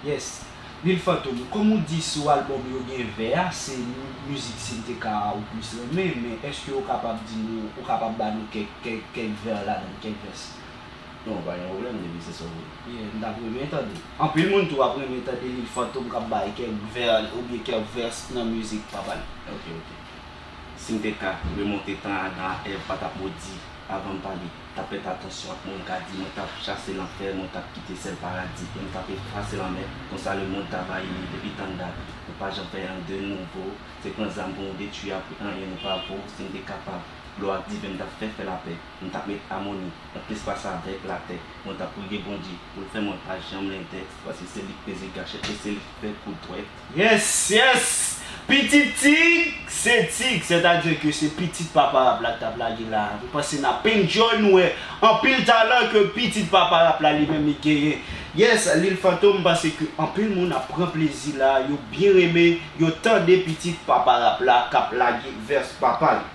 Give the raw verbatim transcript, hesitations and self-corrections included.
Yes. Lil Fantom, kòm ou di sou albòm yo gen vè a, se mizik Simteka a ou plis renmen, men èske ou kapab di nou, ou kapab ba nou kèk, kèk, kèk vè ladan, kèk vès? Non, pa gen pwoblèm depi se sa w vle. Yeah, m t ap renmen tande. Anpil moun tou ap renmen tande Lil Fantom k ap bay kèk vè oubyen kèk vès nan mizik papa l. Ok, ok. Si m te ka remonte tan Adan ak Èv pa t ap modi avan m pale, t ap fè atansyon ak mo m ka di, mwen t ap chase lanfè, mwen t ap kite sèl paradi, e m t ap efase lanmè, konsa lemonn ta va ime. Depi tann dat, nou pa janm fè anyen de nouvo, se pran zam pou nou detwi, apre anyen nou pa vo. Si m te kapab, glwa ak diven m t ap fè fè lapè, m t ap met amoni ant lespas avèk latè, mwen t ap priye Bondye pou l fè mwen pa janm lendèks, paske se li k peze gachèt e se li k fè kout dwèt. Yes, yes! Pitit Tig, se Tig, sètadi ke se pitit papa rap la k t ap lage la. Mwen panse n ap enjoy, nou wè anpil talan ke pitit papa rap la li menm li genyen. Yes, Lil Fantom, m panse ke anpil moun ap pran plezi la, yo byen renmen, yo tande pitit papa rap la k ap lage vès papa l.